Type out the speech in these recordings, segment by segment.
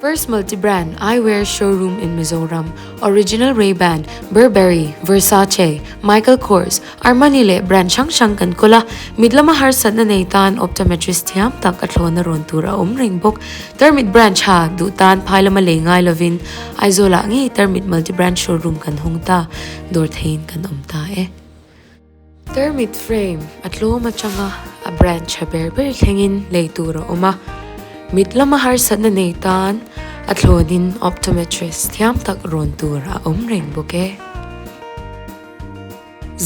First multi-brand eyewear showroom in Mizoram, Original Ray-Ban, Burberry, Versace, Michael Kors, Armani leh brand hrang hrang kan kawl a, mit lama harsatna nei tan optometrist thiam tak a thlawna rawn tur a awm reng bawk. Tarmit branch ha duh tan phai lama lei ngai lovin Aizawlah ngei Tarmit multi-brand showroom kan hawng ta, dawr theiin kan awm ta e. Tarmit frame a tlawm atanga a brand tha ber ber thlengin lei tur a awm a, mit lama harsatna nei tan a thlawnin optometrist thiam tak rawn tur a awm reng bawk e.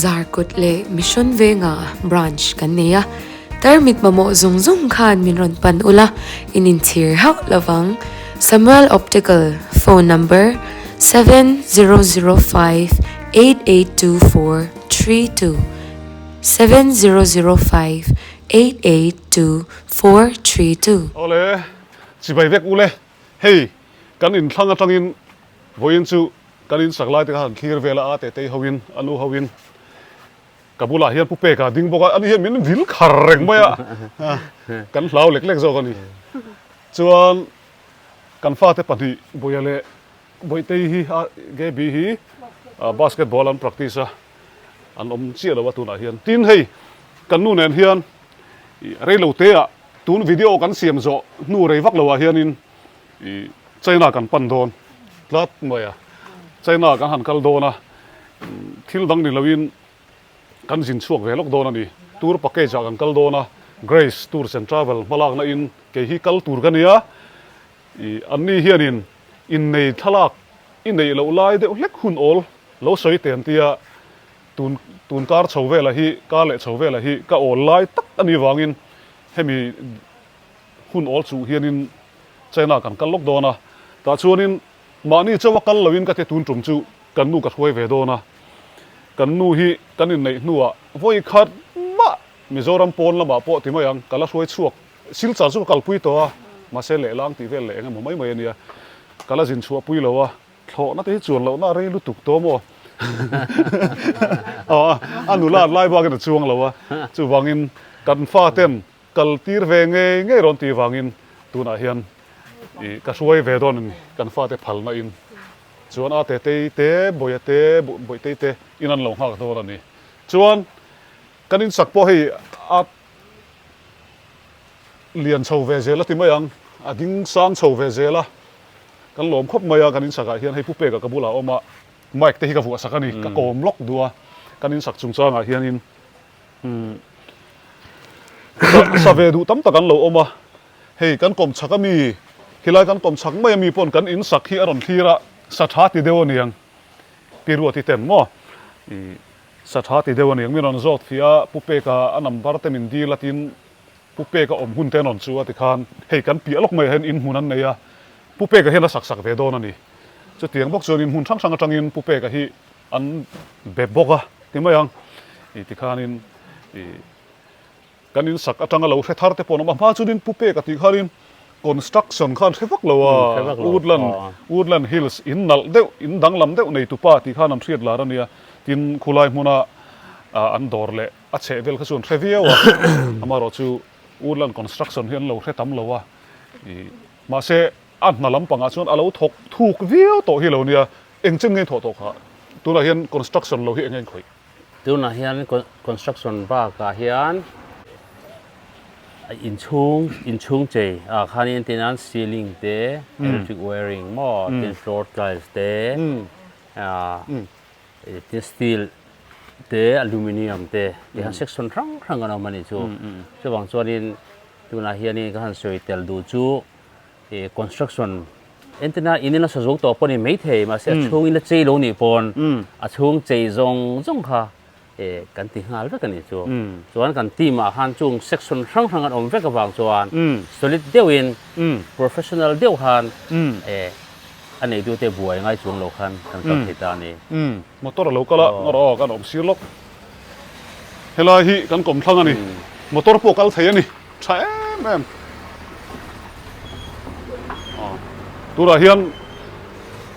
Zarkawt leh Mission Venga branch kan nei a, tarmit mamawh zawng zawng khan min rawn pan ula, in inchhir hauh lovang. Samuel Optical, phone number, 7005 8824 32, 7005 882 432. Awle, chibai vek ule, hei kan inthlang atangin vawiin chu kan insak lai te kha han thlir vel a, a tetei hoin, a nu hoin ka bulah hian Pu Peka a ding bawk a, ani hian min vil khar reng mai a, kan hlau lek lek zawk a ni. Chuan kan fate pahnih Bawia leh Bawihtei hi a Gaby hi basketball an practice a, an awm chiah lo a tunah hian. Tin hei kan nu nen hian reilo te ah tun video kan siam zawh hnu rei vak lo ah hianin China kan pan dawn tlat mai a. China kan han kal dawn a, thil dang ni loin kan zin chhuak ve lawk dawn a ni. Tour package ah kan kal dawn a, Grace Tours and Travel hmalakna in kei hi kal tur ka nia. I anni hianin innei thlalak i neih loh lai deuh hlek hun awl lo sawi te an tia, tun tun kar chho vela hi kar leh chho vela hi ka awl lai tak a nih vangin hemi hun awl chuh hianin China kan kal lawk dawn a, tah chuanin mahni chauha kal loin ka ti tun tum chu kan nu ka hruai ve dawn a, kan nu hi kan inneih hnuah vawi khat mah Mizoram pawn lamah pawh ti mai ang ka la hruai chhuak Silchar chu ka kalpui tawh a, mahse lehlang tih vel leh eng emaw mai mai a nia. Ka la zin chhuah pui lo a, thlawhna te hi chuan lohna a rei lutuk tawh maw? Aw, a nula an lai bakin a chuang lo a, chuvangin kan faten kal tir ve ngei ngei rawn tih vangin tunah hian ih ka hruai ve dawn a ni, kan fate phalna in. Chuan a tetei te, Bawia te, Bawihtei te in an lo nghak dawn a ni. Chuan kan insak pawh hei a. Lian chho ve zel a ti mai ang, a ding sang chho ve zel a, kan lawm khawp mai a, kan insakah hian hei Pu Peka ka bulah a awm a, mic te hi ka vuah sak a ni, ka kawm lawk duh a, kan insak chungchangah hianin sa ve duh tam tak an lo awm a, hei kan kawm chhak a mi, khilai kan kawm chhak mai a mi pawn kan insak hi a rawn thlir a, sa tha ti deuh a niang, Pi Ruati ten maw i. Sa tha ti deuh a ni ang, min rawn zawt fih a, Pu Peka a number te min dil a tin Pu Peka awm hun te an rawn chu a ti khan hei kan piah lawk mai ah hian in hmun an nei a, Pu Peka hian a sak sak ve dawn a ni. Chutiang bawk chuan in hmun hrang hrang atangin Pu Peka hi an be bawk a ti mai ang i ti khanin i Kan in sak atanga lo hre thar te pawh an awm a, hma chuanin Pu Peka tih khanin construction khan hre vak lo a, Woodland Woodland Hills in nalh deuh, in danglam deuh nei tupa tih khan an hriat lar a nia, tin khulai hmuna an dawr leh a chheh vel kha chu an hre viau a, amaherawh chu Woodland construction hi an lo hre tam lo a, mahse a hna lampangah chuan a lo thawk thuk viau tawh hi lo nia, eng chen nge thawh tawh kha tunah hian construction lo hi eng nge in khawih? Tunah hian construction bakah hian inchhung inchhung chei ah khanin tinan ceiling te electric wiring maw tin floor tiles te ah tin steel te aluminium te tihian section hrang hrang an awm a ni chu chuvang chuanin tunah hianin ka han sawi tel duh chu Ih construction entina in ina sa zo tawh pawh a ni maithei mahse a chhung ina chei lo nih pawn a chhung chei zawng zawng kha ih kan ti nghal vek a ni chu chuan kan team ah khan chung section hrang hrang an awm vek avang chuan solid deuhin professional deuh khan ih a neitute buai ngai chuang lo khan kan kal thei ta a ni. Motor a lo kal a ngawr aw kan awm sir lawk helai hi kan kawm thlang a ni motor pawh kal thei a ni. Tha em em. Tunah hian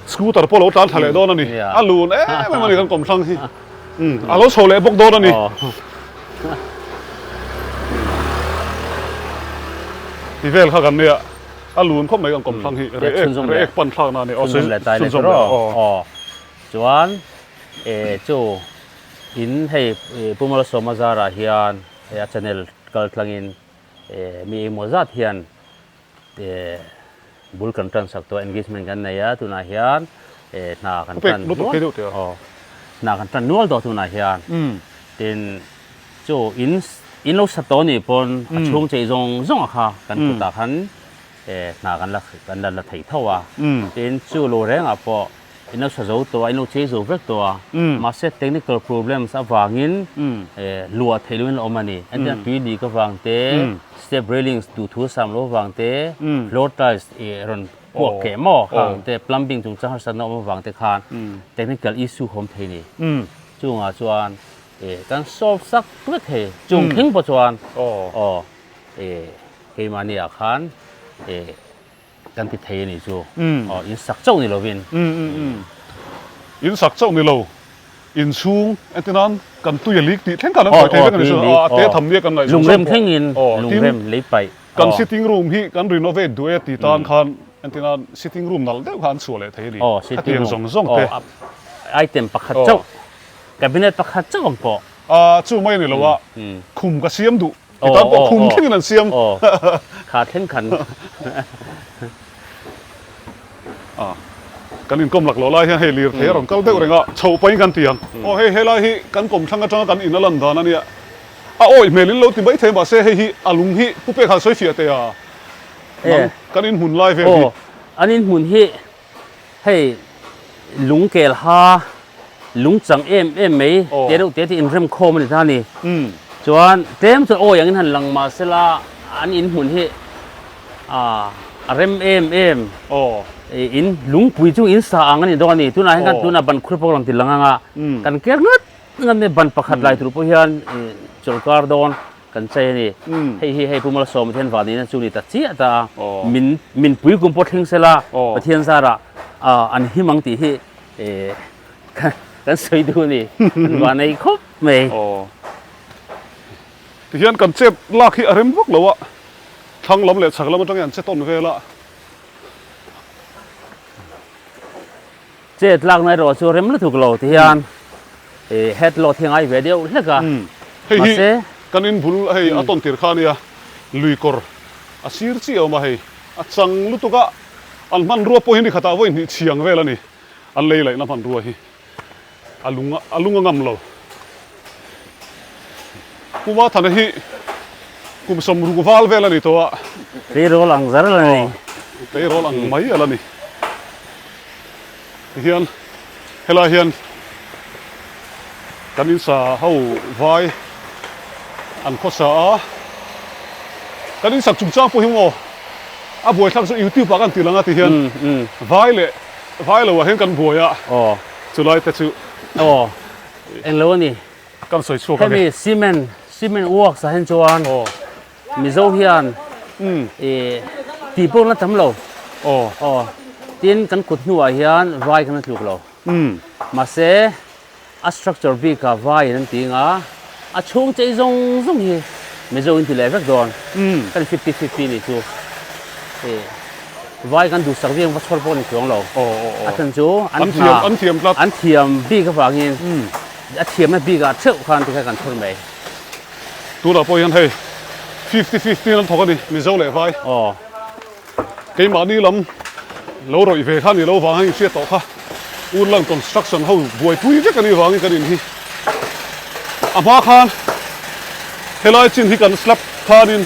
scooter pawh lo tlan thla leh dawn a ni. A lun em em a ni kan kawm thlang hi. A lo chho leh bawk dawn a ni. Ti vel kha kan nia. A lun khawp mai kan kawm thlang hi reh ek reh ek pan thlak na a ni. Chhunzawm leh tai leh tawh aw. Chuan chu in hei Pu Malsawma zarah hian a channel kal tlangin mi engemaw zat hian bul kan tan sak tawh a engagement kan nei a tunah hian hna kan tan nual aw hna kan tan nual tawh tunah hian tin chu in in lo sa tawh anih pawn a chhung chei zawng zawng a kha kan kutah khan hna kan la kan la la thei tho a tin chu lo rengah pawh In lo sa zo tawh a, in lo chei zo vek tawh a, mahse technical problems avangin luah theih loin a awm a ni. Engtin a tui lik avang te, step railings duhthu sam lo avang te, floor tiles rawn puak keh maw khang te, plumbing chungchang harsatna awm avang te khan technical issue awm thei a ni. Chungah chuan kan solve sak vek thei. Chung thleng pawh chuan aw keimahniah khan Kan ti thei a nih chu. Aw, in sak chauh ni lovin. In sak chauh ni lo, in chhung entir nan kan tui a lik tih thleng khan an sawi thei vek a ni chu. A te tham nia kan ngaih zawng zawng pawh. Lungrem thlengin, lungrem lei paih. Kan sitting room hi kan renovate duh e ti tan khan entir nan sitting room nalh deuh kha an chhuah leh thei a ni. Khatiang zawng zawng te. Item pakhat chauh, cabinet pakhat chauh ang pawh. Chu mai a ni lo a, khum ka siam duh. Ti tan pawh khum thlengin an siam. Kha thleng khan. Kan inkawm lak loh lai hian hei lirthei a rawn kal deuh reng a, chhoh pahin kan ti ang. Aw hei helai hi kan kawm thlang atanga kan in a lan dan a nia. A awih hmel in lo ti mai thei mahse hei hi a lung hi Pu Pek han sawi fiah teh a. Nang kan inhmun lai vel hi. Aw an inhmun hi Hei lung kel ha lung chang em em mai te deuh te te inrem khawm a ni ta a ni. Chuan tlem chuan awi angin han lang mah sela an inhmun hi a rem em em in lungpui chu in sa ang a ni dawn a ni. Tunah hian kan tunah ban khur pawh ka rawn ti lang ang a, kan ker ngat ngat mai ban pakhat lai tur pawh hian chawlhkar dawn. Kan chei a ni. Hei hi hei Pu Malsawma Pathian vanina chu ni ta chiah ta a, min min pui kum pawh thleng sela Pathian zarah an him ang tih hi kan sawi duh a ni. An vanei khawp mai. Tihian kan chet lak hi a rem vak lo a, thlang lam leh chhak lam atangin an che tawn vel a. Chet lakna erawh chu rem lutuk lo tihian head load hi a ngai ve deuh hlek a. Hei hi kan in bul hei a tawn tir kha ania lui kawr a sir chiah a awm a hei a chang lutuk a an hmanrua pawh hi ni khatah vawi hnih chhiang vel a ni an lei laihna hmanrua hi a lung a lung a ngam lo. Pu Mathana hi kum 60 val vel a ni tawh a. Tleirawl ang zar a la ni. Tleirawl ang mai a la ni. Tihian helai hian kan insa ho vai an khawsa a. Kan insak chungchang pawh hi maw a buaithlak chu youtube ah kan ti lang a tihian vai leh vai lo ah hian kan buai a. Chulai te chu. Englo a ni. Kan sawi chhuak ang e. Hemi cement, cement works ah hian chuan Mizo hian tih pawh na tam lo. Aw. Tin kan kut hnuah hian vai kan la tluk lo. Mahse a structure bik ah vai in an ti anga a chhung chei zawng zawng hi Mizo in ti leh vek dawn. Kan 50 50 nih chu. Vai kan duhsak viang va chhawr pawh ni chuang lo. A chhan chu an hna an thiam bik avangin a thiamna bikah theuh khan tikhan kan chhawr mai. Tunah pawh hian hei 50 50 an thawk a ni Mizo leh Vai. Keimahni lam lo rawih ve kha ni lo vang a inhriat tawh kha Woodland Construction ho buaipui vek a nih vangin kan in hi a hma khan helai chin hi kan slab khanin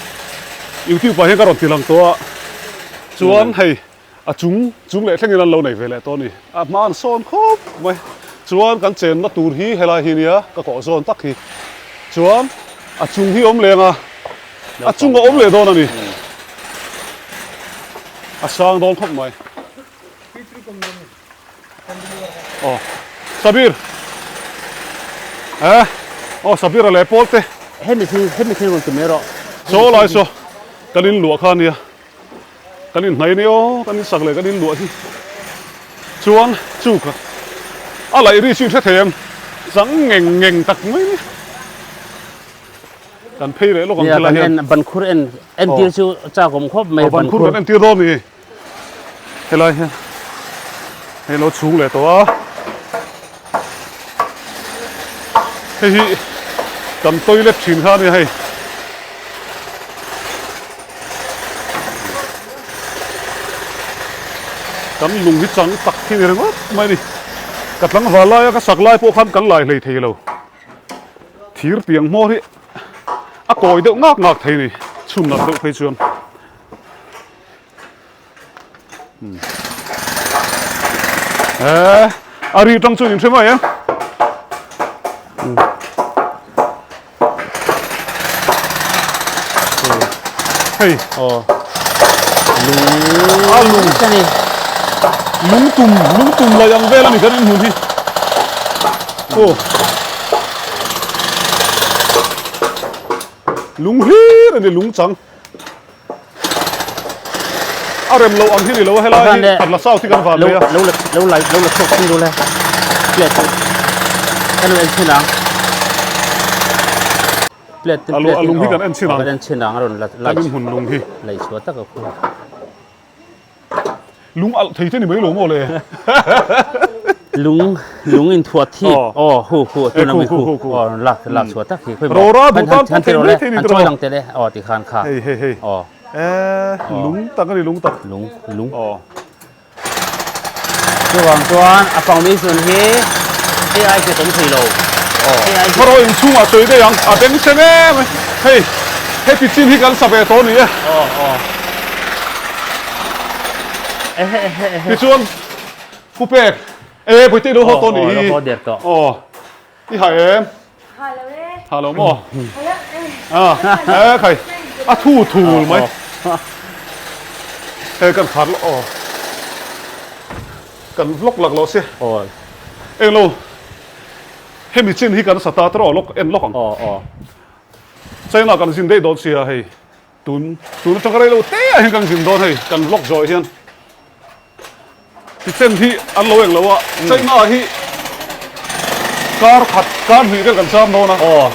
YouTube ah hian ka rawn ti lang tawh a chuan hei a chung chung leh thlengin an lo nei ve leh tawh a ni a hma an sawn khawp mai chuan kan chenna tur hi helai hi nia ka kawh zawn tak hi chuan a chung hi awm leng a a chung a awm leh dawn a ni a sang dawn khawp mai aw Sabir eh aw Sabir a leh pawl te hemi thil hemi thil rawn ti mai rawh saw lai saw kan in luah kha ania kan in hnai ania aw kan in sak leh kan in luah hi chuan chu kha a laih ri chu in hre thei em chang ngeng ngeng tak mai ni. Kan phei leh lawk ang khilai hian. Nia, kan en bankhur en entir chu chak awm khawp mai. Bankhur kan entir dawn ni. Helai hian hei lo chhung leh tawh a. Hei hi kan toilet thin kha a nia hei. Kan lung hi chang tak hi ni ringawt mai a ni. Ka tlangval laia ka sak lai pawh khan kan lai hlei thei lo. Thir piang hmawr hi a kawi deuh ngak ngak thei a ni chhun nalh deuh phei chuan. Eee a ri tang chuan in hre mai em? Hei aw a lung lung tum lung tum lai ang vel a ni kan in hmun hi aw lung hlir a ni lung chang a rem lo ang hi ni lo a helai hi khat la south hi kan van mai a lo la lo la lo la chhuak thung lo le plate kan lo en chhin ang plate a a lung hi kan en chhin ang kan en chhin ang a rawn la kan in hmun lung hi lei chhuah tak a khu Lung alh thei te ni mai lo maw le? Lung lung in thuah thi aw hu hu tuna mi khu aw lak lak chhuah tak hi Rora duh tan pawh thei mai thei ni tiraw chawi lang tele aw ti khan kha hei hei hei aw e lung tak ani lung tak lung lung aw chuvang chuan a foundation hi hei ai che tam thei lo hei ai Maro in chhungah sawi daih ang a beng chhe em hei heti chin hi kan sa ve tawh ni e aw aw Tichuan Pu Pek e Bawihte i lo haw tawh nih hi aw i ha em? Ha lo e. Ha lo maw? A e khai a thu thul mai. Hei kan khar lo aw kan vlog lak lo se. Aw. Englo hemi chin hi kan sa ta tawh lawk en lawk ang. Aw aw. China kan zin daih dawn sia hei. Tun tun atanga rei lo te ah hian kan zin dawn hei kan vlog zawh hian kitchen hi an lo eng lo a China hi kar khat kar hnih vel kan cham dawn a aw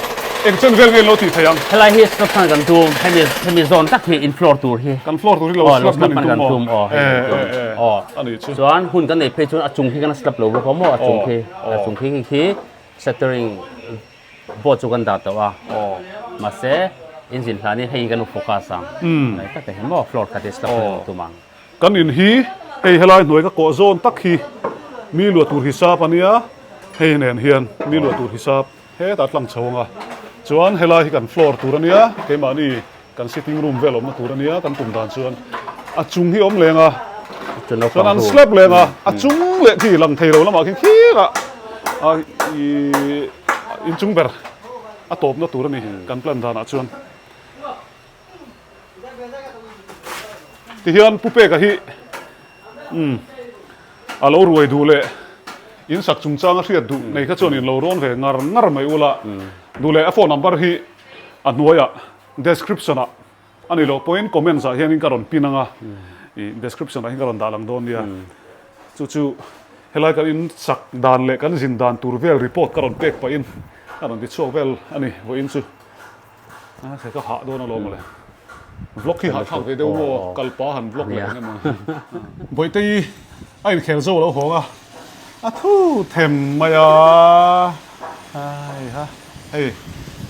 eng chen vel nge lo tih theih ang helai hi slab hman kan tum hemi hemi zawn tak hi in floor tur hi kan floor tur hi lo slab hman in kan tum aw e e e aw ani chu chuan hun kan nei phei chuan a chung hi kan slab lo bawk a maw a chung khi a chung khi khi shuttering Board chu kan dah tawh a, mahse engine hlanin hei kan focus ang, mai tak hi maw floor khat hi slab kan awm tum ang. Kan in hi hei helai hnuai ka kawh zawn tak hi mi luah tur hisap a nia, hei nen hian mi luah tur hisap hetah tlang chho ang a, chuan helai hi kan floor tur a nia, keimahni kan sitting room vel awmna tur a nia kan tum dan chuan a chung hi awm leng a, chuan an slab leng a, a chung leh khi lang thei lo lamah khian khirah a ih inchung ber a tawpna tur a ni kan plan danah chuan. Tihian Pu Peka hi umm a lo ruai duh leh in sak chungchang a hriat duh nei kha chuan in lo rawn ve ngar ngar mai ula duh leh a phone number hi A hnuaiah description ah a ni loh pawhin comments ah hianin ka rawn pin ang a, ih description ah hian ka rawn dah lang dawn nia. Chu chu helai kan in sak dan leh kan zin dan tur vel report ka rawn pek pahin a rawn ti chhuak vel a ni vawiin chu. A khe ka hah dawn alawm mawle. Vlog hi hahthlak ve deuh maw kalpa han vlog leh ang emaw. Bawihte-i a inkhel zo lo hawng a, a thu them mai a. Ai ha. Hei,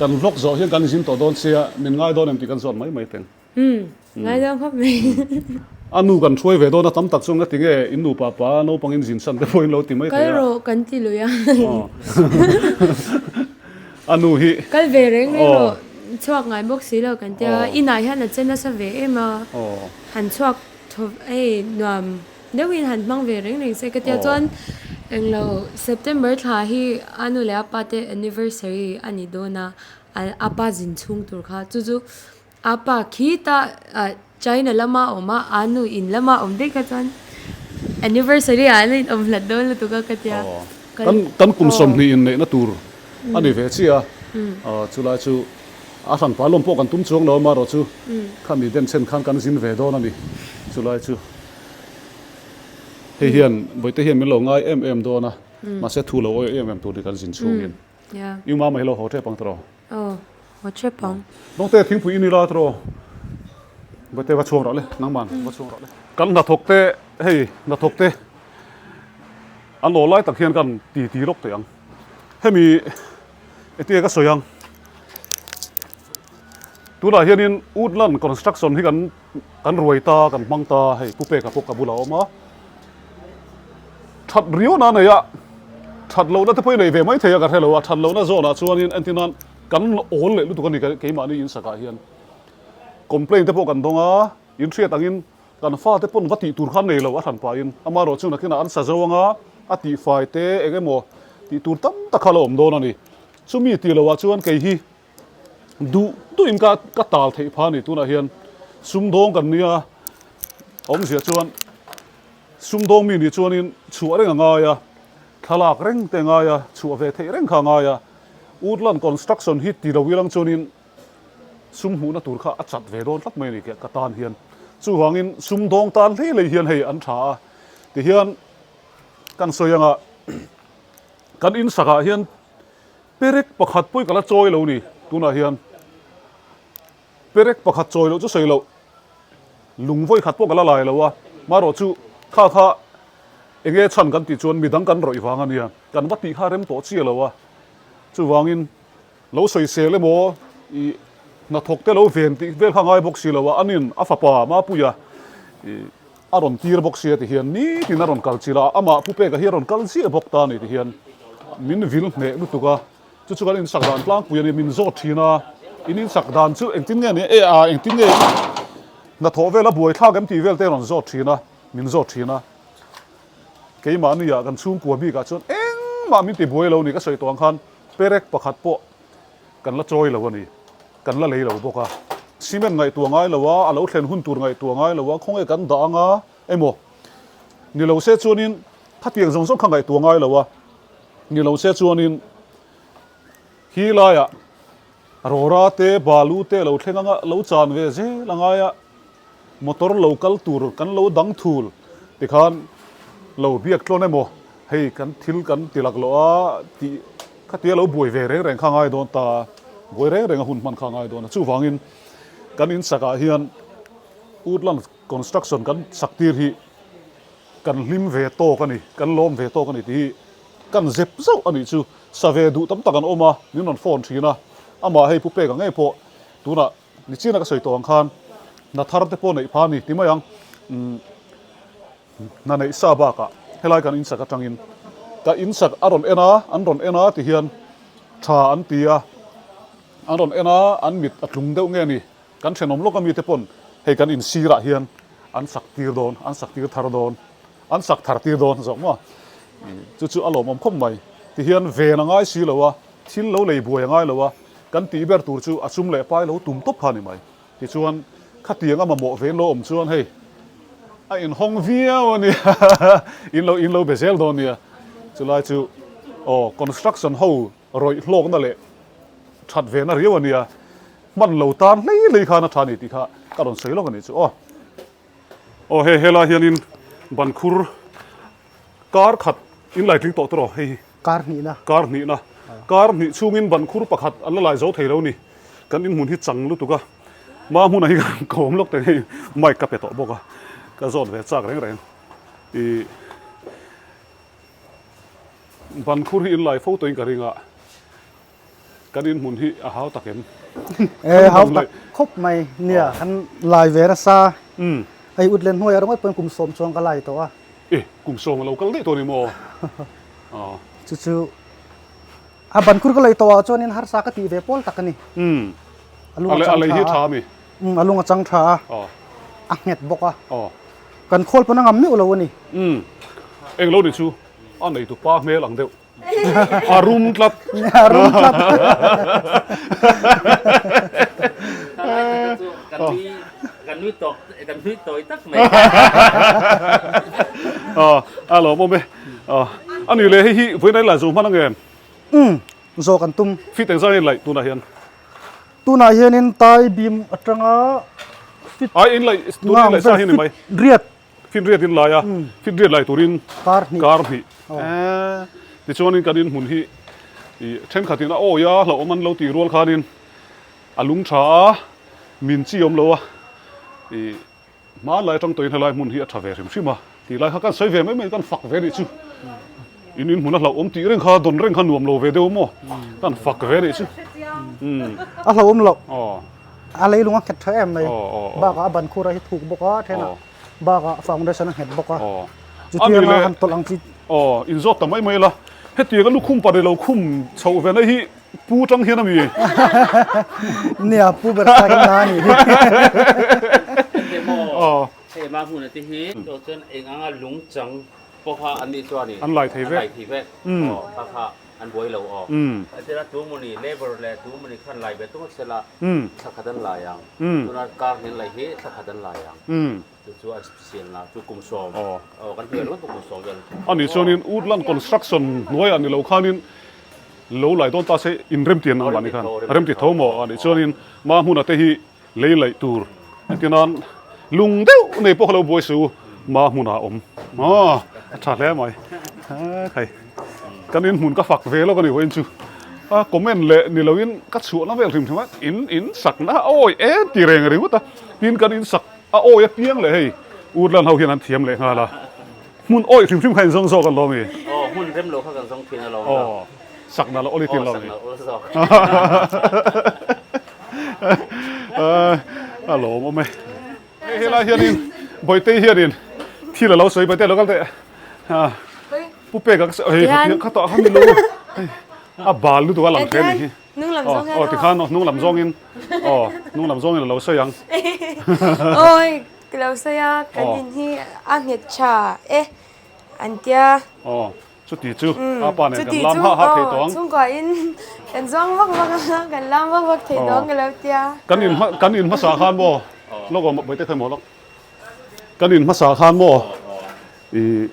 kan vlog zawh hian kan zin tawh dawn sia, min ngai dawn em tih kan zawt mai mai teng. Umm, ngai dawn khawp mai. A nu kan hruai ve dawn a, tam tak chuan ka ti nge, in nu papa naupang in zin san te pawhin lo ti mai thei a. Kal rawh kan ti lui a. A nu hi. Kal ve reng reng rawh, chhuak ngai bawk si lo kan tia, inah hian a che nasa ve em a, han chhuak thaw hei nuam. Deuhin han hmang ve reng reng se ka tia chuan englo September thla hi a nu leh a pa te anniversary a ni dawn a, a pa zin chhung tur kha chu chu a pa khita ah China lama awm a, a nu in lama awm daih kha chuan anniversary ah an inawm hlat dawn lutuk a ka tia. Kan kan kum 20 inneihna tur a ni ve chiah a, chulai chu a hran pa lawm pawh kan tum chuang lo a, amaherawhchu khami denchhen khan kan zin ve dawn a ni chulai chu. Hei hian Bawihte hian min lo ngai em em dawn a, mahse thu lo awih em em tur ni kan zin chhungin. I mama hi lo haw tep ang tawh. Haw tep ang. Dawngte thingpui i ni la tiraw? Vate va chhuak rawh le, nangman va chhuak rawh le. Kan hnathawk te hei hnathawk te an aw lai tak hian kan ti ti lawk teh ang. Hemi entia ka sawi ang tunah hianin Woodland Construction hi kan kan ruai ta kan hmang ta hei Pu Peka pawh ka bulah a awm a. That riau na nei a, that lohna te pawh i nei ve mai thei a ka hre lo a, that lohna zawnah chuanin entir nan kan awl leh lutuk a ni keimahni insakah hian. Complaint te pawh kan dawng a, in hriat angin kan fate pawn va tih tur kha an nei lo a hran pahin amaherawh chu nakinah an sa zo anga a tihfai te eng emaw tih tur tam tak kha a lo awm dawn a ni. Chumi tih lohah chuan kei hi duh duhin ka ka tal theih pha a ni tunah hian sumdawng kan nia awmzia chuan sumdawng mi nih chuanin chhuah reng a ngai a, thlalak reng te a ngai a, chhuah ve theih reng kha a ngai a, Woodland construction hi ti lo ilang chuanin Sum hmuhna tur kha a chat ve dawn tlat mai a ni ka tan hian. Chuvangin sum dawng tan hlei hlei hian hei an tha a. Tihian kan sawi anga kan insakah hian perek pakhat pawh hi ka la chawi lo ni tunah hian. Perek pakhat chawi loh chu sawi loh lung vawi khat pawh ka la lai lo a. Marawh chu kha kha enge chhan kan tih chuan midang kan rawih vang a nia. Kan va tih kha rem tawh chiah lo a. Chuvangin. Lo sawisel emaw i hnathawk te lo ven tih vel kha ngai bawk si lo a, anin a fapa Mapuia i a rawn tir bawk sia ti hian nitin a rawn kal chilh a, amah Pu Peka hi a rawn kal ziah bawk ta a ni ti hian min vil hneh lutuk a, chu chu kan insak dan tlangpui a ni, min zawt thin a, in insak dan chu engtin nge ni e a engtin nge hnathawh vel a buaithlak em tih vel te a rawn zawt thin a, min zawt thin a, keimahni ah kan chhungkua bikah chuan engmah min ti buai lo ni ka sawi tawh ang khan. Perek pakhat pawh kan la chawi lo a ni, kan la lei lo bawk a. Cement ngaihtuah ngai lo a, a lo thlen hun tur ngaihtuah ngai lo a, khawnge kan dah anga emaw ni lo se chuanin khatiang zawng zawng kha ngaihtuah ngai lo a, ni lo se chuanin hi laiah rawra te, balu te lo thleng anga lo chan ve zel a ngai a. Motor lo kal tur kan lo dang thul tikhan lo biak tlawn emaw hei kan thil kan ti lak loh a tih khatia lo buai ve reng reng kha ngai dawn ta, buai reng reng a hun hman kha ngai dawn a. Chuvangin kan insakah hian Woodland Construction kan sak tir hi kan hlim ve tawk a ni, kan lawm ve tawk a ni tih hi kan zep zauh a nih chu. Sa ve duh tam tak an awm a, min rawn phone thin a, amah hei Pu Peka ngei pawh tunah Nichina ka sawi tawh ang khan hna thar te pawh neih pha a ni ti mai ang. Umm hna neih sa bakah helai kan insak atangin ka insak a rawn en a, an rawn en a ti hian tha an ti a, an rawn en a an mit a tlung deuh nge ni kan thenawm lawk ami te pawn hei kan insirah hian an sak tir dawn, an sak tir thar dawn, an sak thar tir dawn zawk maw chu chu a lawmawm khawp mai ti hian ven a ngai si lo a. Thil lo lei buai a ngai lo a, kan tih ber tur chu a sum leh pai lo tum tawp kha a ni mai. Tichuan, khatiang a mamawh ve lo awm chuan hei a inhawng viau a nia, in lo in lo be zel dawn nia. Chulai chu aw construction ho rawih hlawkna leh that ve na riau a nia, hman lo tan hlei hlei khan a tha a ni tih kha ka rawn sawi lawk a nih chu aw. Aw hei helai hianin ban khur kar khat in lai tling tawh tawh hei hi. Kar hnihna. Kar hnihna. Kar hnih chhungin ban khur pakhat an la lai zo thei lo ni. Kan inhmun hi chang lutuk a. Ma hmunah hi kan kawm lawk teh hei mic ka pe tawh bawk a. Ka zawt ve chak reng reng. I ban khur hi in lai fo tawhin ka ring a. Kan inhmun hi a hau tak em? E hau tak khawp mai nia kan lai ve nasa. Hei ut len hnuaiah ringawt pawhin kum sawm chuang ka lai tawh a. E kum sawm a lo kal daih tawh a ni maw? Chu chu a ban khur ka lei tawh ah chuanin harsa ka tih ve pawl tak a ni. A lung a chang tha a. A lung a chang tha a. A nghet bawk a. Kan khawl pawn a ngam meuh lo a ni. Eng lo ni chu a neitu pa hmel ang deuh. A rum tlat. A rum tlat. Kan nui tawk, kan nui tawi tak mai. A lawm awm e. A ni le hei hi vawiin a inlai zo hman ang em? Umm, zo kan tum. Fit engzah nge inlaih tunah hian? Tunah hianin tai bim atanga fit. Ai inlaih, tunah inlaih sa hi ni mai. Riat. Finriat in lai a, finriat lai turin kar hnih kar hnih tichuanin kan inhmun hi thenkhatin a awi a hlauhawm an lo tih rual khanin A lung tha a, min chi awm lo a, ih hmanlai atang tawhin helai hmun hi a tha ve hrim hrim a tih lai kha kan sawi ve mai mai kan fak ve nih chu. In in hmun a hlauhawm tih reng kha dawn reng kha nuam lo ve deuh maw kan fak ve nih chu. A hlauhawm loh. A leilung a nghet tha em mai. Bakah a ban khur a hi thuk bawk a thenah bakah foundation a nghet bawk a. Chutianga han tawlh ang chi. Aw inzawt ta mai mai la. Hetiang a lukhum pahnih lo khum chhoh ve na hi Pu tang hian a mi. Nia pu ber thlak in na a nih hi. Enge maw hei ma hmun a te hi chu chuan eng anga lung chang pawha an nih chuan in an lai thei vek an lai thei vek aw kha kha an buai lo aw atira tu mawni labour leh tu mawni khan lai ve tung sela thla khat an lai ang tuna kar hnen lai hi thla khat an lai ang chu chu an special na chu kum sawm aw kan hriat ringawt pawh kum sawm vel ani chuanin woodland construction hnuaiah ni lo khanin lo lai dawn ta se inremti an ang mahni khan remti tho maw ani chuanin ma hmuna te hi lei laih tur entir nan lung deuh nei pawh kha lo buai su ma hmunah a awm aw a tha hle mai khai kan inhmun ka fak ve lawk a ni vawiin chu a comment leh ni loin ka chhuahna vel hrim hrim a in in sakna awi em ti reng ringawt a tin kan in sak A awi a piang leh hei Woodland ho hian an thiam leh nghal a, hmun awi hrim hrim kha in zawng zawk an lawm i. Aw hmun rem lo kha kan zawng thin alawm. Aw sak nalh awli thin lo ni. Aw sak nalh awli zawk. A lawm awm e. Hei helai hianin Bawitei hianin thil a lo sawi Bawitei a lo kal teh. Pu Peka ka sawi hei kha tah kha ni lo a bal lutuk a lang hle a nih hi. Hnung lam zawng hian aw. Tikhan hnung lam zawngin aw hnung lam zawngin a lo sawi ang. Awi ka lo sawi a kan in hi a nghet tha e an tia. Aw chuti chu a pa nen kan lam hah hah thei tawh ang. Chhungkua in kan zawng vak vak a kan lam vak vak thei tawh ang ka lo tia. Kan in kan in hmasa khan maw lawk aw Bawihte khawi maw lawk kan in hmasa khan maw ih.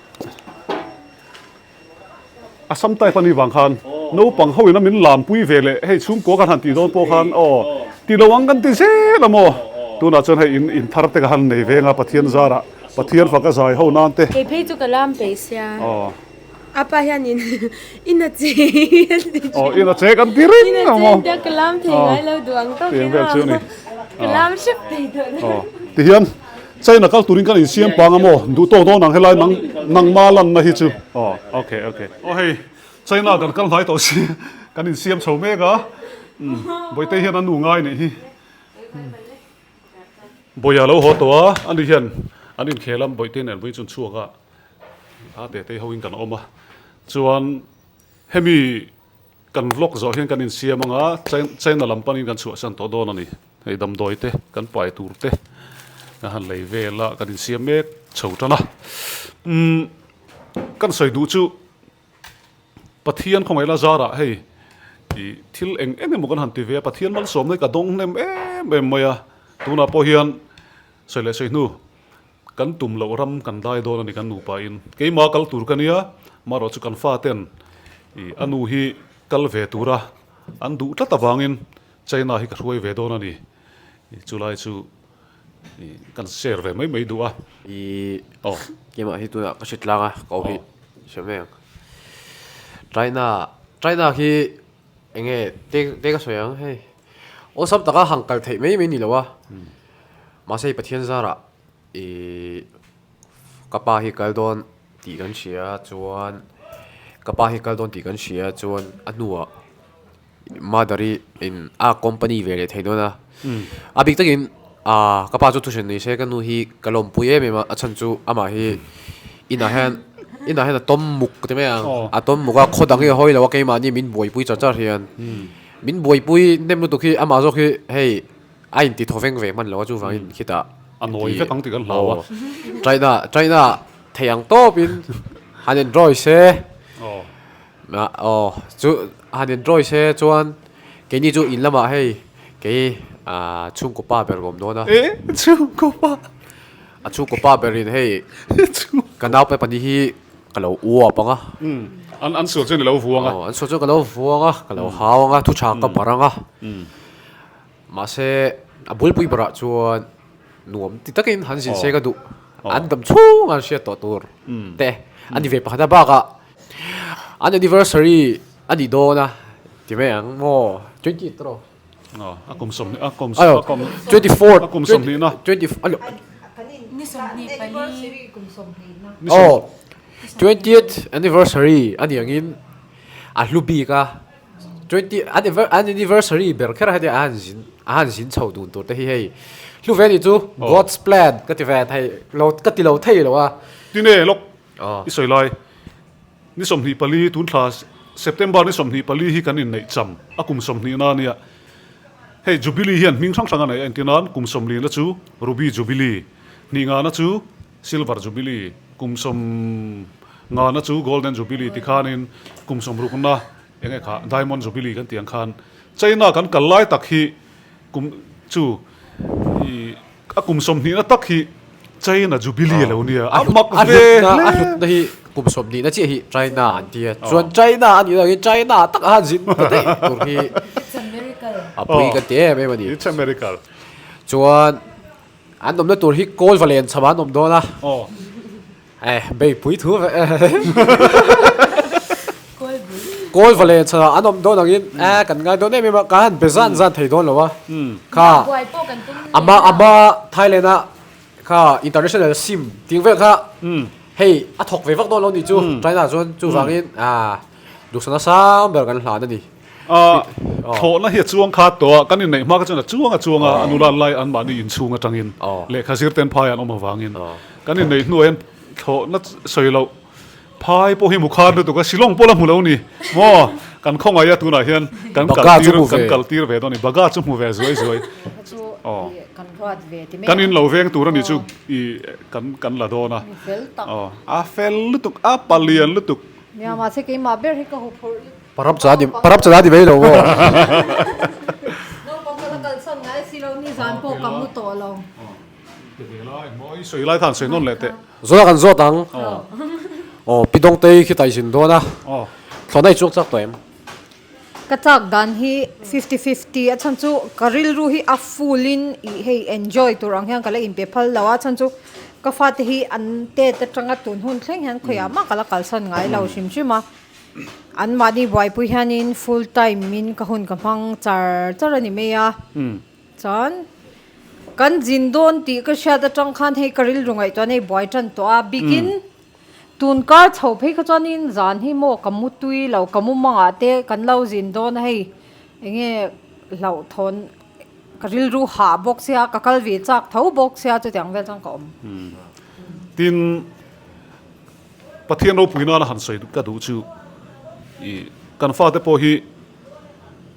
Assam type a nih vang khan naupang ho ina min lampui ve leh hei chhungkua kan han tih dawn pawh khan aw ti lo ang kan ti zel a maw tunah chuan hei in in thar te ka han nei veng a Pathian zarah Pathian faka zai ho nan te. Kei phei chu ka lam peih sia a pa hianin in a che an ti thin. Aw in a che kan ti reng a maw. In a che ka lam thei ngai lo duh ang tawk in aw ka lam hrep thei tawh lo. Tihian China kal turin kan insiam pang a maw? Duh tawk dawn ang helai nang nangma lanna hi chu. Aw ok ok. Aw hei China kan kal hnai tawh si kan insiam chho mek a umm Bawitei hian a nu ngai nih hi. Bawia lo haw tawh a ani hian an inkhel a Bawitei nen vawiin chu an chhuak a a Tetei ho in kan awm a chuan hemi Kan vlog zawh hian kan insiam ang a, China lam panin kan chhuahsan tawh dawn a ni. Hei damdawi te, kan pai tur te kan han lei vel a, kan insiam mek chho tan a. Umm kan sawi duh chu Pathian khawngaihna zarah hei ih thil eng eng emaw kan han ti ve a, Pathian malsawmna hi ka dawng hnem em em mai a, tunah pawh hian sawi leh sawi hnu Kan tum loh ram kan dai dawn a ni kan nupa in. Keimah kal tur ka nia, marawh chu kan fa ten i a nu hi kal ve tura an duh tlat avangin China hi ka hruai ve dawn a ni. Chulai chu i kan share ve mai mai duh a. I aw keimah hi tunah ka hre tlang a, ka awm hi hre mai ang. China, China khi enge te te ka sawi ang hei. Awlsam taka hang kal theih mai mai ni lo a. Mahse hei Pathian zarah Ihh ka pa hi kal dawn tih kan hria chuan ka pa hi kal dawn tih kan hria chuan a hnuah mother i in a company ve leh thei dawn a a bik takin ah ka pa chu thuhran ni se ka nu hi ka lawmpui em em a a chhan chu amah hi inah hian inah hian a tawm muk ti mai ang a tawm muk a khaw dang hi a hawi lo a keimahni min buaipui char char hian min buaipui hnem lutuk hi amah zawk hi hei. A inti thaw veng ve hman lo a chuvangin khitah A nawi vek ang tih kan hlau a. China China thei ang tawpin han enjoy se aw chu han enjoy se chuan keini chu in lamah hei kei chhungkaw pa ber ka awm dawn a. E chhungkaw pa. A chhungkaw pa berin hei ka nau pe pahnih hi ka lo uap ang a. An an sual chuan i lo vuang a. An sual chuan ka lo vuang a ka lo hau ang a thu tha ka barh ang a. Mahse, a bulpui berah chuan nuam ti takin han zin se ka duh. An dam chhung an hriat tawh tur te a ni ve pakhat a bakah an anniversary a ni dawn a ti mai ang maw 20 tawh. A kum 20 a kum a kum 24 a kum 20 na 20 Ni 24 kum 20 na. Oh 20th anniversary ani angin a hlu bik a 20 anniversary ber kher a heti a han zin a han zin chho dun tur te hi hei hlu ve anih chu God's plan ka ti ve thei lo ka ti lo thei lo a. Tine lawk i sawi lai Ni 24 tun thla September ni 24 hi kan inneih cham a kum 20 na ania. Hei Jubilee hian hming hrang hrang a neih a entir nan kum 40 na chu Ruby Jubilee, hnih nga na chu Silver Jubilee, kum 50 na chu Golden Jubilee ti khanin kum 60 na eng nge kha Diamond Jubilee kan tih ang khan China kan kal lai tak hi kum chu i A kum 20 na tak hi China Jubilee a lo nia, a mak ve hle. A hlutna hi kum 20 na chiah hi China an ti a, chuan China a nih angin China tak a han zin ta daih tur hi a pui ka ti em em a ni. It's a miracle. Chuan an awmna tur hi kawl va len cham an awm dawn a. Eh, bei pui thu ve. Kawl va len chhan ah an awm dawn angin eh kan ngai dawn em em a, kan han be zan zan thei dawn lo a. Kha ama ama Thailand ah kha international sim ting vel kha hei a thawk ve vak dawn lo nih chu China chuan chuvangin ah duhsana sang ber kan hlan a ni. A thlawhna hi a chuang kha tawh a, kan inneih hma kha chuan a chuang a chuang a, a nula lai anmahni inchhung atangin lehkha zir ten phai an awm avangin kan inneih hnuah hian thlawhna sawi loh phai pawh hi mu khan lutuk a, Shillong pawh la hmu lo ni maw, kan khawngaih a tunah hian kan kaltir kan kaltir ve dawn a ni, Baga chu hmu ve zuai zuai aw kan in lo veng tur a ni chu i kan kan la dawn a, a fel lutuk a palian lutuk. Nia mahse keimah ber hi ka huphurh lutuk. Parap cha ni parap cha ni mai lo maw. Naupang ka la kalsan ngai si lo ni zan pawh ka mu tawh lo. Ti ve lai maw i sawi lai khan sawi nawn leh teh. Zawt a kan zawt ang. Aw pi Dawngtei khi tai zin dawn a. Thlawhna i chuak chak tawh em? Ka chak dan hi fifty fifty a chhan chu ka rilru hi a full in ih hei enjoy tur ang hian ka la inpe phal lo a chhan chu ka fate hi an tet atanga tun hun thleng hian khawiah mah ka la kalsan ngai lo hrim hrim a. An mahni buaipui hianin full time in ka hun ka hmang char char a ni mai a. Chuan kan zin dawn tih ka hriat atang khan hei ka rilru ngaihtuah hei buai tan tawh a bikin tun kar chho phei kha chuanin zan hi maw ka mu tui lo ka mu mangah te kan lo zin dawn a hei enge hlauhthawn ka rilru hah bawk sia ka kal ve chak tho bawk sia chutiang vel chuan ka awm. Tin. Pathian ropui nana han sawi ka duh chu i kan fate pawh hi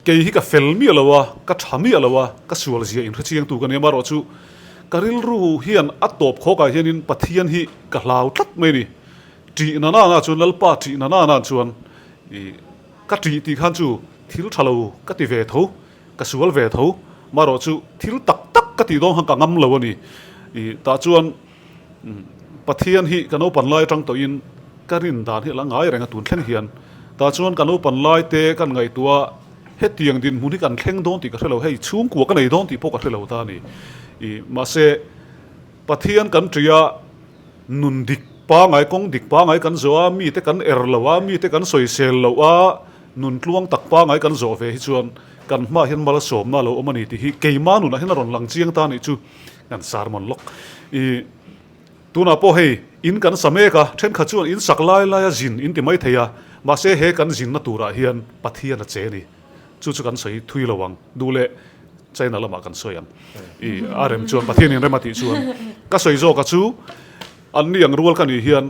kei hi ka fel miah lo a, ka tha miah lo a, ka sual zia inhre chiangtu ka ni a, amaherawhchu ka rilru hian a tawp khawkah hianin Pathian hi ka hlau tlat mai a ni. Ṭih na nana chuan Lalpa ṭih na nana chuan i ka ṭih tih khan chu thil ṭha lo ka ti ve tho, ka sual ve tho, amaherawhchu thil tak tak ka tih dawn khan ka ngam lo a ni. I tah chuan Pathian hi ka naupan lai atang tawhin ka rin dan hi a la ngai reng a tun thleng hian. Tah chuan ka naupan lai te kan ngaihtuah a, hetiang dinhmun hi kan thleng dawn tih ka hre lo, hei chhungkua ka nei dawn tih pawh ka hre lo ta a ni. Ih mahse Pathian kan ṭih a, nun dik pangai, kawng dik pangai kan zawh a, mite kan er lo a, mite kan sawisel lo a, nun tluang tak pangai kan zawh ve hi chuan kan hmaah hian malsawmna a lo awm a ni tih hi keimah nunah hian a rawn lang chiang ta a nih chu. Kan sermon lawk. I tunah pawh hei in kan sa mek a, thenkhat chuan in sak lai lai a zin in ti mai thei a, mahse he kan zinna turah hian Pathian a che a ni. Chu chu kan sawi thui lo ang, duh leh China lamah kan sawi ang. I a rem chuan Pathian in rem a tih chuan ka sawi zawk a chu an ni ang rual ka nih hian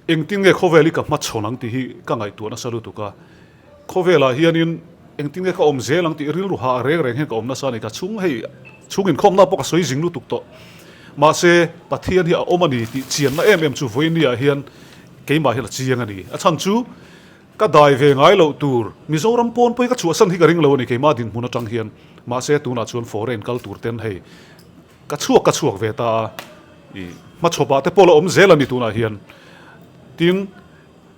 engtin nge khawvel hi ka hmachhawn ang tih hi ka ngaihtuah nasa lutuk a. Khawvelah hianin engtin nge ka awm zel ang tih rilru hah reng reng hian ka awm nasa a ni. Ka chhung hei chhung inkhawmna pawh ka sawi zing lutuk tawh. Mahse, Pathian hi a awm a ni tih chianna em em chu vawinia hian keimah hian a chiang a ni. A chhan chu ka dai ve ngai loh tur Mizoram pawn pawhin ka chhuahsan hi ka ring lo a ni keimah dinhmun atang hian. Mahse, tunah chuan foreign kal tur ten hei ka chhuak ka chhuak ve ta a, i hmachhawpah te pawh la awm zel a ni tunah hian. Tin.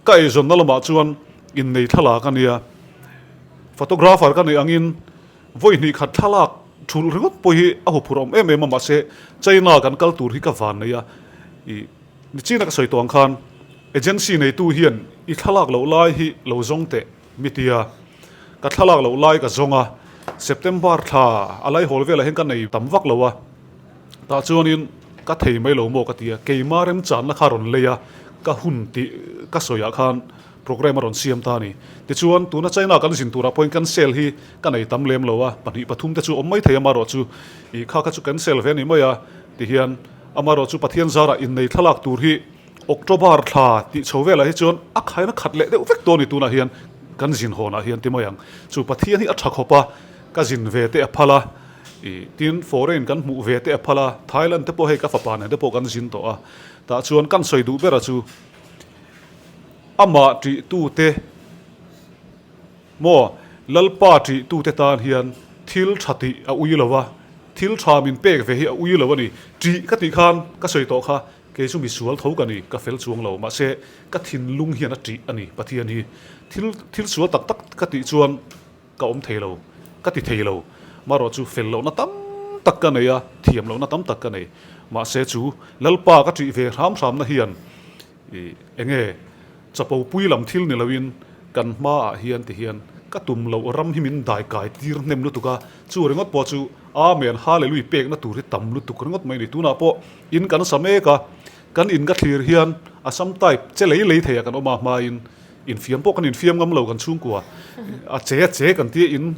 Ka eizawnna lamah chuan innei thlalak a nia, photographer ka neih angin vawi hnih khat thlalak thulh ringawt pawh hi a huphurh awm em em a, mahse China kan kal tur hi ka van nei a, ih nichina ka sawi tawh ang khan agency neitu hian i thlalak loh lai hi lo zawng teh mi tia, ka thlalak loh lai ka zawng a. September thla a laihawl velah hian ka nei tam vak lo a, tah chuanin ka thei mai lo maw ka ti a, keima remchanna kha rawn lei a, ka hun tih ka sawiah khan programme a rawn siam ta a ni. Tichuan tuna China kan zin turah pawhin cancel hi ka nei tam lem lo a, pahnih pathum te chu awm mai thei amaherawh chu ih kha kha chu cancel ve a ni mai a tihian amaherawh chu Pathian zarah innei thlalak tur hi October thla tih chho velah hi chuan a khaina khat leh deuh vek dawn a ni tunah hian kan zin hawnah hian ti mai ang. Chu Pathian hi a tha khawp a, ka zin ve te a phal a, ih tin foreign kan hmuh ve te a phal a, Thailand te pawh hei ka fapa nen te pawh kan zin tawh a, tah chuan kan sawi duh ber a chu amah tih tute Maw, Lalpa ṭih tute tan hian thil ṭha tih a ui lo a, thil ṭha min pek ve hi a ui lo a ni. Ṭih ka tih khan ka sawi tawh kha, kei chu misual tho ka ni, ka fel chuang lo, mahse ka thinlung hian a ṭih a ni Pathian hi. Thil thil sual tak tak ka tih chuan ka awm thei lo, ka ti thei lo. Marawh chu fel lohna tam tak ka nei a, thiam lohna tam tak ka nei. Mahse chu Lalpa ka ṭih ve hram hramna hian I enge chapo pui lam thil ni loin kan hmaah hian ti hian ka tum loh ram hi min dai kai tir hnem lutuk a, chu ringawt pawh chu Amen Hallelui pekna tur hi tam lutuk ringawt mai a ni. Tunah pawh in kan sa mek a, kan in ka thlir hian Assam type che lei lei theiah kan awm a, hmain infiam pawh kan infiam ngam lo kan chhungkua a che a che kan tia in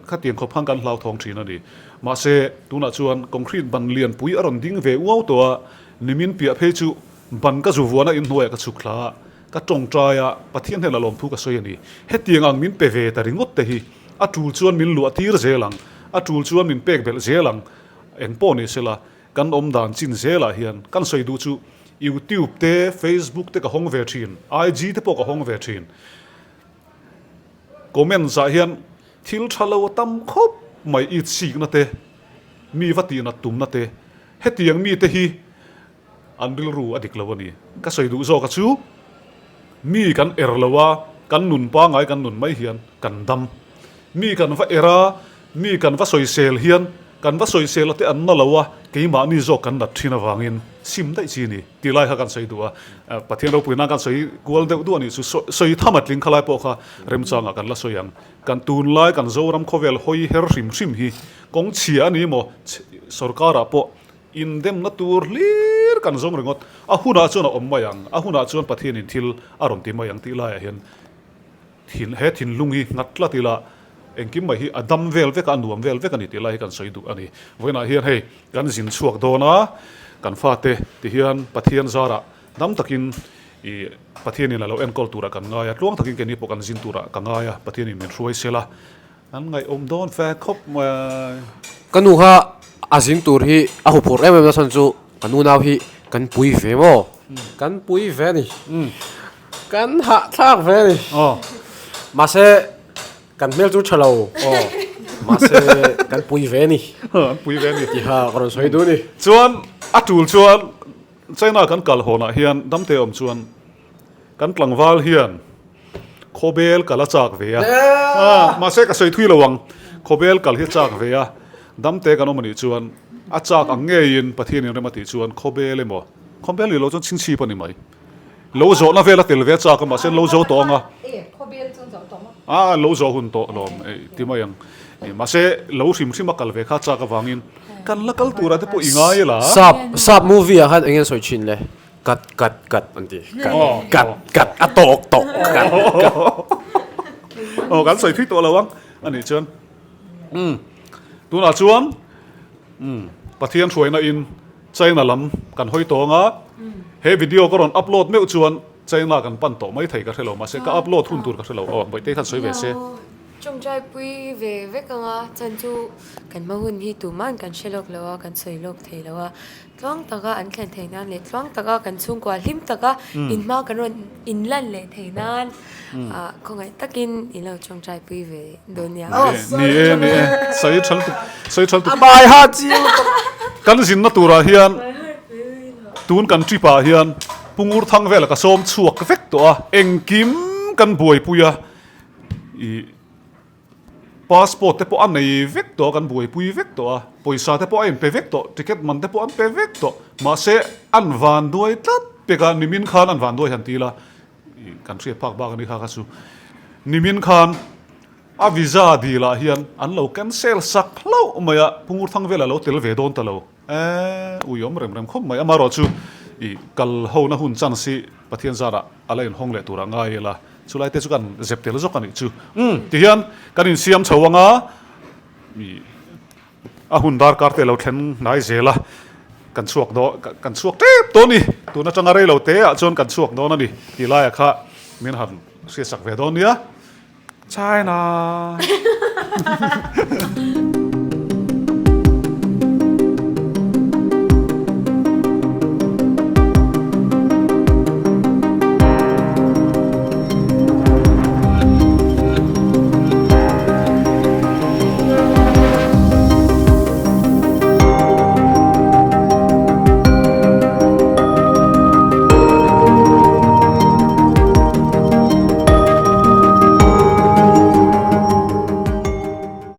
khatiang khawp khan kan hlauthawng thin a ni. Mahse tunah chuan concrete ban lianpui a rawn ding ve uau tawh a, nimin piah phei chu Ban ka zu vuana inhnuaiah ka chhuk thla a, ka tawngtai a, Pathian hnenah lawmthu ka sawi a ni. Hetiang ang min pe ve ta ringawt te hi a tul chuan min luah tir zel ang, a tul chuan min pek belh zel ang. Eng pawh ni sela, kan awm dan chin zelah hian kan sawi duh chu YouTube te, Facebook te ka hawng ve thin, IG te pawh ka hawng ve thin. Comments ah hian thil tha lo a tam khawp mai, itsikna te, mi va tihnat tumna te, hetiang mite hi An rilru a dik lo a ni. Ka sawi duh zawk a chu, mi kan er lo a, kan nun pangai kan nun mai hian kan dam. Mi kan va er a, mi kan va sawisel hian kan va sawisel a te an na lo a, keimahni zawk kan nat thin avangin sim daih chi a ni tih lai kha kan sawi duh a. Pathian ropui nan kan sawi kual deuh duh a nih chu, sawi tham a tling kha lai pawh kha remchangah kan la sawi ang. Kan tunlai kan Zoram khawvel hawi her hrim hrim hi kawng chhia a ni maw? Sorkarah pawh Indemna tur hlir kan zawng ringawt. A hunah chuan a awm mai ang, a hunah chuan Pathianin thil a rawn ti mai ang tih laiah hian thin he thinlung hi nghat tlat ila engkim mai hi a dam vel vek a, a nuam vel vek a ni tih lai hi kan sawi duh a ni. Vawiinah hian hei kan zin chhuak dawn a, kan fate ti hian Pathian zarah dam takin ih Pathianin a lo enkawl turah kan ngai a, tluang takin keini pawh kan zin turah ka ngai a, Pathianin min hruai sel a. An ngaihawm dawn fe khawp mai. Ka nu kha a zin tur hi a huphurh em em na chhan chu ka nu nau hi kan pui ve maw? Kan pui ve a ni. Kan hahthlak ve a ni. Mahse kan hmel chu tha lo. Mahse kan pui ve a ni. An pui ve a ni. Tiha ka rawn sawi duh a ni. Chuan a tul chuan China kan kal hawnah hian damte awm chuan Kan tlangval hian khawbel kal a chak ve a, mahse ka sawi thui lo ang, khawbel kal hi a chak ve a, damte kan awm anih chuan a chak ang ngeiin Pathianin rem a tih chuan khawbel emaw, khawbel nih loh chuan chhingchhip a ni mai, lo zawhna vel a tel ve a chak a, mahse an lo zo tawh ang a, a lo zawh hun tawh lawm ti mai ang, mahse lo hrim hrim a kal ve kha a chak avangin kan la kal turah te pawh i ngai la. Sap sap movie ah khan eng nge an sawi thin le? Kat kat kat an ti. Kat kat kat a tawk tawk kat kat. Aw kan sawi thui tawh lo ang anih chuan umm tunah chuan umm Pathian hruaina in China lam kan hawi tawng a he video ka rawn upload meuh chuan China kan pan tawh mai thei ka hre lo mahse ka upload hun tur ka hre lo aw Bawihtei khan sawi ve se. Tawngtai pui ve vek anga chan chu kan hma hun hi tuman kan hre lawk lo a kan sawi lawk thei lo a Tluang taka an thlen theih nan leh tluang taka kan chhungkua hlim taka inhma kan rawn inlan leh theih nan khawngaih takin in lo tawngtai pui ve dawn nia. Ni e, ni e, sawi tha lutuk, sawi tha lutuk. A bai ha chiang lutuk. Kan zinna turah hian tun kan trip ah hian Pungur thang vela ka sawm chhuak vek tawh a, engkim kan buaipui a, ih. Passport te pawh a nei vek tawh a, kan buaipui vek tawh a, pawisa te pawh a inpe vek tawh, ticket man te pawh an pe vek tawh, mahse an van duai tlat pek a, nimin khan an van duai han ti ila, kan hriat phak bak a ni kha kha chu, nimin khan. A visa dil ah hian an lo cancel sak hlauh mai a, Pu Ngurthang vel a lo tel ve dawn ta lo. Eeh ui awm rem rem khawp mai. Amaherawh chu i kal ho na hun chance hi Pathian zarah a la inhawng leh tur a ngai ila, chulai te chu kan zep tel zawk a nih chu. Umm tihian kan insiam chho anga i A hun darkar te lo thlen hnai zel a, kan chhuak dawn, kan chhuak tep dawn a ni. Tun atanga rei lo te ah chuan kan chhuak dawn a ni tih laiah kha min han hriatsak ve dawn nia. China!